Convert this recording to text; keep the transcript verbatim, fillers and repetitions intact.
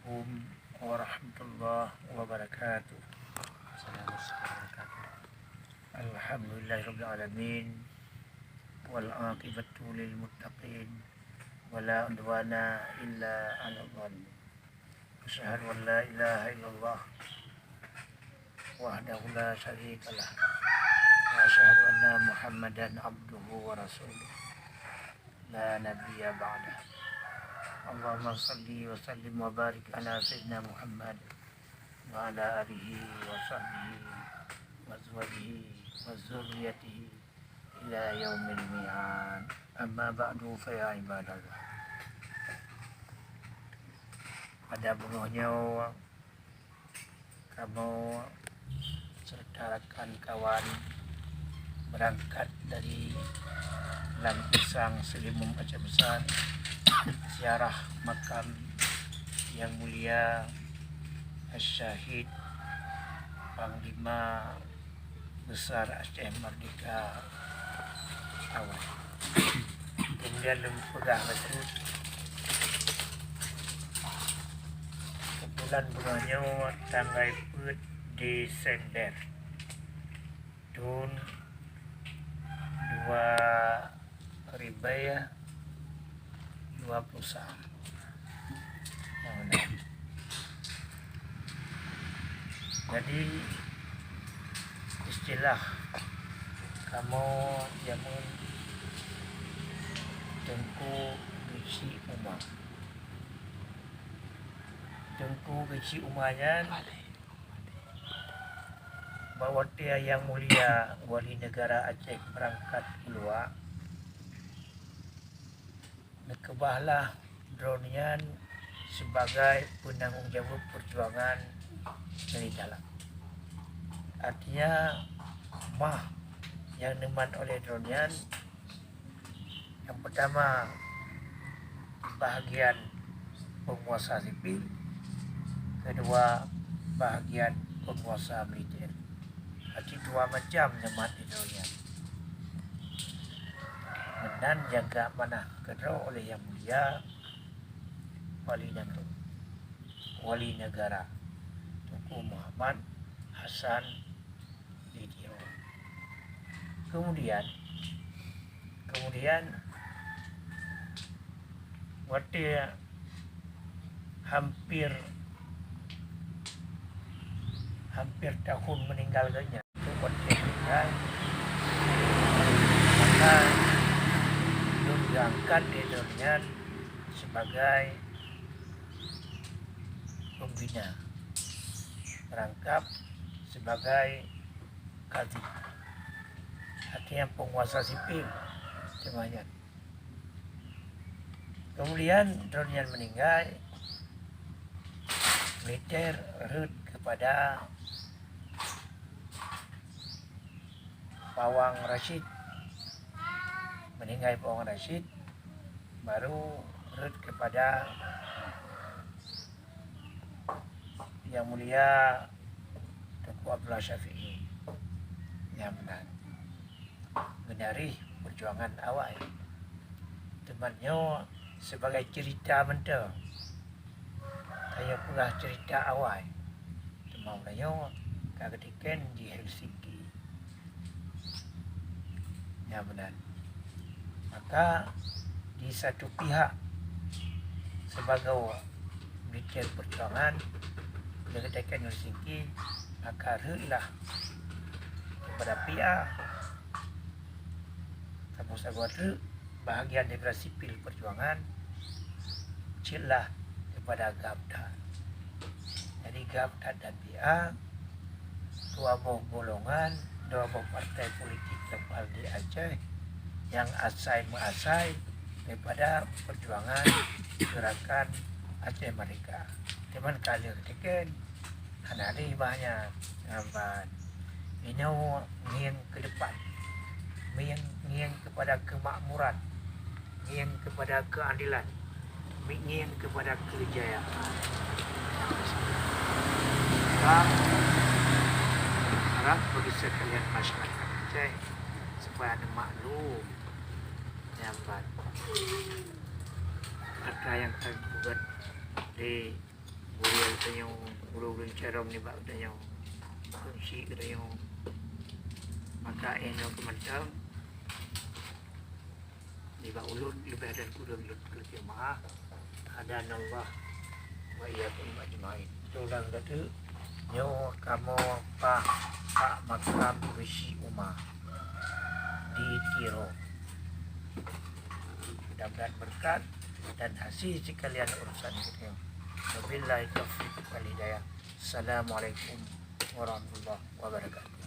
Assalamualaikum warahmatullahi wabarakatuh. Alhamdulillahirabbil alamin. Wal aqibatu lil muttaqin. Wala udwana illa 'alal zalimin. Asyhadu an la ilaha illallah wahdahu la syarika lah. Wa asyhadu anna Muhammadan abduhu wa rasuluh. La nabiyya ba'dah. Allahumma salli wa sallim wa barik ala sayyidina Muhammad wa ala alihi wa sahbihi wa azwajihi wa dzurriyyatihi ila yaumil mi'ad. Amma ba'du, fa ya ibadallah. Pada bunoe nyoe kamoe serta rakan kawan berangkat dari Lam Pisang Seulimum Aceh Besar, ziarah makam Yang Mulia Asy-Syahid Panglima Besar Aceh Merdeka awai. Kemudian lôn peugah bacut, bulan bunoe nyoe tanggai peuet Desember thon dua ribèe dua puluh sa. Jadi, istilah kamoe jameun Teungku Geuchik Uma. Teungku Geuchik Uma nyan, bak watèe Yang Mulia Wali Negara Aceh beurangkat keuluwa, neukeubahlah droeneuh nyan sibagai peunanggong jaweueb peujuangan dari dalam. Artinya, mah nyang neumat oleh droeneuh nyan, nyang peutama, bahagian peunguasa sipil, keudua, bahagian peunguasa militer. Arti dua macam neumat di droeneuh nyan. Meunan jaga amanah keudroe oleh Yang Mulia Wali Nanggroe, Wali Negara, Teungku Muhammad Hasan di Tiro. Kemudian, kemudian watèe hampir, hampir tahun meninggal geuhnyan, watèe meninggal, maka lôn geuangkat lé droeneuh nyan sebagai pembina, rangkap sebagai kadhi, artinya penguasa sipil, teuma nyan. Kemudian droeneuh nyan meninggal, militer rhot kepada Pawang Rashid, meninggal Pawang Rashid, baru rhot kepada Yang Mulia Teungku Abdullah Syafi'i. Nyan meunan. Ngon nyan rih peujuangan awai. Teuma nyoe sibagai ceurita mantong. Tanyoe peugah ceurita awai. Teuma uroe nyoe ka geuteken di Helsinki. Nyan meunan. Maka di satu pihak, sibagoe militer peujuangan, lheueh geuteken Helsinki, maka rhotlah kepada P A. Saboh-saboh treuk bahagian daripada sipil peujuangan, cit lah kepada GAM that. Jadi, GAM that dan P A, dua boh golongan, dua boh partai politik lokal di Aceh nyang asai meuasai daripada peujuangan geurakan Aceh Merdeka. Teuma ka lheueh teuken, hana lé bah nyan, nyan ban. Inoe ngieng keu depan, ngieng, ngieng kepada keumakmuran, ngieng kepada keuadilan, ngieng kepada keujayaan. Maka, harap bagi sekalian masyarakat Aceh supaya neumaklum nyan ban. Maka nyang ka geupeugah di Gurèe geutanyoe, gurèe-gurèe carông nibak geutanyoe, keunsik geutanyoe. Maka inoe keumantöng nibak ulôn leubeh dan kureueng lôn keuneuk maaf. Hadanallah wa iyyakum ajmain. Tulang gata nyoe kamoe paih bak makam Rishi Uma di Tiro. Mudah-mudahan berkat dan hasil sekalian urusan kita. Wabillahi taufiq wal hidayah. Assalamualaikum warahmatullahi wabarakatuh.